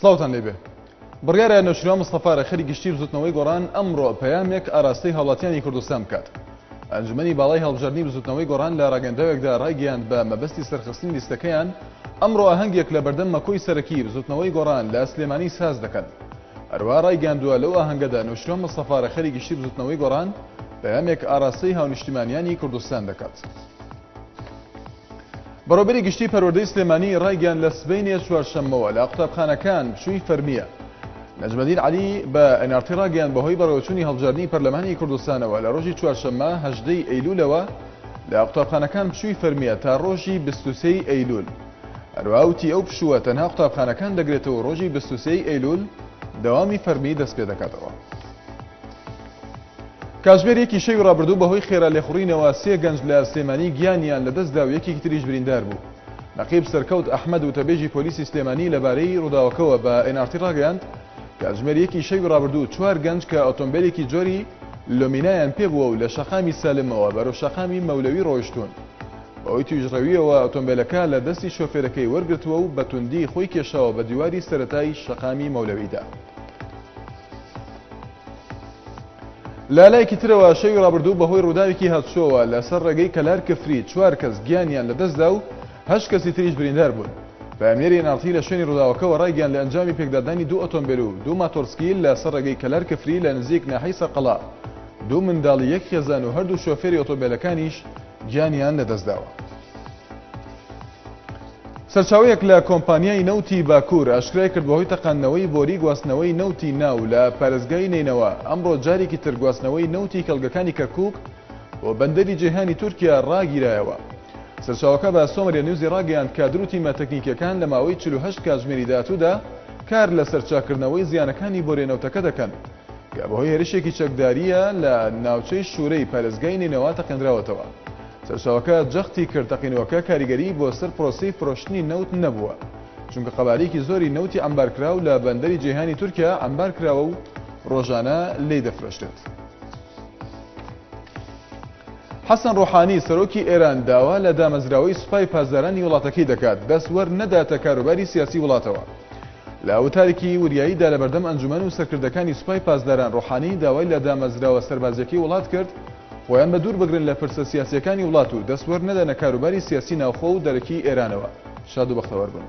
سڵاوتان لێبێ. بڕیارە نەوشیروان مستەفا ڕێکخەری گشتی بزوتنەوەی گۆڕان ئەمڕۆ پەیامێک ئاراستەی هاوڵاتیانی کوردستان بکات. ئەنجومەنی باڵای هەڵبژاردنی بزوتنەوەی گۆڕان لە ڕاگەندراوێکدا ڕایگەیاند بە مەبەستی سەرخستنی لیستەکەیان ئەمڕۆ ئاهەنگێک لە بەردەم مەکۆی سەرەکی بزوتنەوەی گۆڕان لە سلێمانی ساز دەکەن. هەروەها ڕایگەیاندووە لەو ئاهەنگەدا نەوشیروان مستەفا ڕێکخەری گشتی بزوتنەوەی گۆڕان پەیامێک ئاراستەی هاونیشتیمانیانی کوردستان دەکات. بەڕێوەبەری گشتی پەروەردەی سلێمانی ڕایگەیاند لە سبەینێ چوارشەممەوە لە قوتابخانەکان پشووی فەرمییە. نەجمەدین عەلی بە NRT ڕاگەیاند بەهۆی بەڕێوەچوونی هەڵبژاردنی پەرلەمانی کوردستانەوە لە ڕۆژی چوارشەممە 18 ی ئەیلولەوە لە قوتابخانەکان پشووی فەرمییە تا ڕۆژی 23 ی ئەیلول. هەروەها وتی ئەو پشووە تەنها قوتابخانەکان دەگرێتەوە و ڕۆژی 23 ی ئەیلول دەوامی فەرمی دەستپێدەکاتەوە. کاتژمێر یەکی شەوی ڕابردوو بەهۆی خێرا لێخوڕینەوە سێ گەنج لە سلێمانی گیانیان لەدەستدا و یەکێکی تریش بریندار بوو. نەقیب سەرکەوت ئەحمەد وتەبێژی پۆلیسی سلێمانی لەبارەی ڕووداوەکەوە بە ئێن ئاڕ تی ڕاگەیاند، کاتژمێر یەکی شەوی ڕابردوو چوار گەنج کە ئۆتۆمبێلێکی جۆری لۆمینایان پێبووە و لە شەقامی سالمەوە بەرەو شەقامی مەولەوی ڕۆیشتوون بەهۆی تویژڕەوییەوە ئۆتۆمبێلەکە لە دەستی شۆفێرەکەی وەرگرتووە و بە توندی خۆی کێشاوە بە دیواری سەرەتای شەقامی مەولەویدا. لە لایەکی ترەوە شەوی ڕابردوو بەهۆی ڕووداوێکی هاتوچۆوە لەسەر ڕێگەی کەلار کفری چوار کەس گیانیان لەدەستدا و هەشت کەسی تریش بریندار بوون. پەیامنێری NRT لە شوێنی ڕووداوەکەوە ڕایگەیاند لە ئەنجامی پێکدادانی دوو ئۆتۆمبێل و دوو ماتۆڕسکیل لەسەر ڕێگەی کەلار کفری لە نزیک ناحیەی سەرقەڵا دوو منداڵی یەک خێزان و هەردوو شۆفێری ئۆتۆمبێلەکانیش گیانیان لەدەستداوە. سەرچاوەیەک لە کۆمپانیای نەوتی باکوور ئاشکرای کرد بەهۆی تەقاندنەوەی بۆری گواستنەوەی نەوتی ناو لە پارێزگای نەینەوا ئەمڕۆ جارێکی تر گواستنەوەی نەوتی کێڵگەکانی کەرکووک بۆ بەندەری جەیهانی تورکیا ڕاگیرایەوە. سەرچاوەکە بە سۆمەریە نیوزی ڕاگەیاند کادر و تیمە تەکنیکیەکان لە ماوەی 48 کاتژمێری داهاتوودا کار لەسەر چاککردنەوەی زیانەکانی بۆریە نەوتەکە دەکەن کە بەهۆی هێرشێکی چەکدارییە لە ناوچەی شورەی پارێزگای نەینەوا تەقێندراوەتەوە. سەرچاوەکە جەختی کرد تەقینەوەکە کاریگەریی بۆ سەر پرۆسەی فرۆشتنی نەوت نەبووە، چونکە قەبارەیەکی زۆری نەوتی عەمبارکراو لە بەندەری جەیهانی تورکیا عەمبارکراوە و ڕۆژانە لێی دەفرۆشرێت. حەسەن ڕۆحانی سەرۆکی ئێران داوا لە دامەزراوەی سوپای پاسدارانی وڵاتەکەی دەکات دەست وەرنەداتە کاروباری سیاسی وڵاتەوە. لە وتارێکی وریاییدا لەبەردەم ئەنجومەن و سەرکردەکانی سوپای پاسداران ڕۆحانی داوای لە دامەزراوە سەربازیەکەی وڵات کرد خۆیان بە دوور بگرن لە پرسە سیاسیەکانی وڵات و دەست وەرنەدەنە کاروباری سیاسی ناوخۆ و دەرەکی ئێرانەوە. شاد و بەختەوەر بن.